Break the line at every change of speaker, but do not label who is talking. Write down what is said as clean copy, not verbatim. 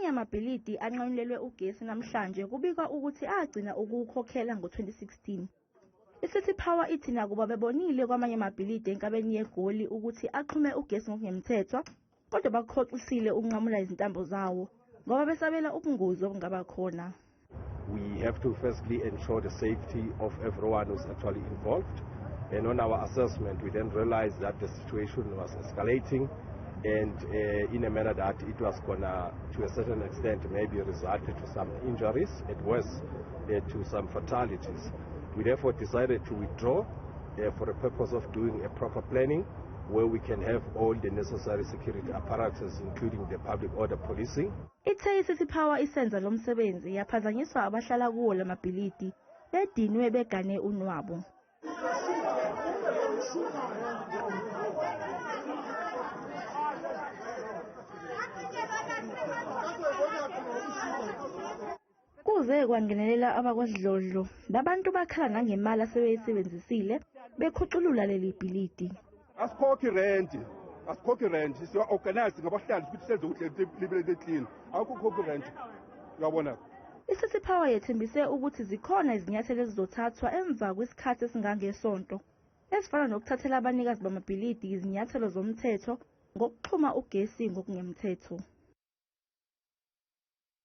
Amanye amabhilidi anqanyulelwe ugesi namhlanje kubikwa ukuthi agcina ukuwukhokhela ngo-2016. I-City Power ithi nakuba bebonile kwamanye amabhilidi enkabeni yeGoli ukuthi axhume ugesi ngokungemthetho, kodwa bakhoxisile ukunqamula izintambo zawo ngoba besabela ubungozi obungaba khona.
We have to firstly ensure the safety of everyone who's actually involved. And on our assessment, we then realized that the situation was escalating and in a manner that it was gonna, to a certain extent, maybe result to some injuries, at worst, to some fatalities. We therefore decided to withdraw for the purpose of doing a proper planning where we can have all the necessary security apparatus, including the public order policing.
Ithe i-City Power isenza lo msebenzi yaphazanyiswa abahlala kuwo lamabhilidi bedinwe begane unwabo. Kuze kwangenelela abakwasidlodlo, labantu bakhala nangemali asebeyisebenzisile bekhuculula leli bhilidi.
Asikhokhi rent, asikhokhi rent, siya-organize ngabahlali ukuthi senze ukuthi libe clean. Akukho khokhi rent, uyabona.
I-City Power yethembise ukuthi zikhona izinyathelo ezizothathwa emva kwesikhathi esingangesonto, ezifana nokuthathela abanikazi bamabhilidi izinyathelo zomthetho ngokuxhuma ugesi ngokungemthetho.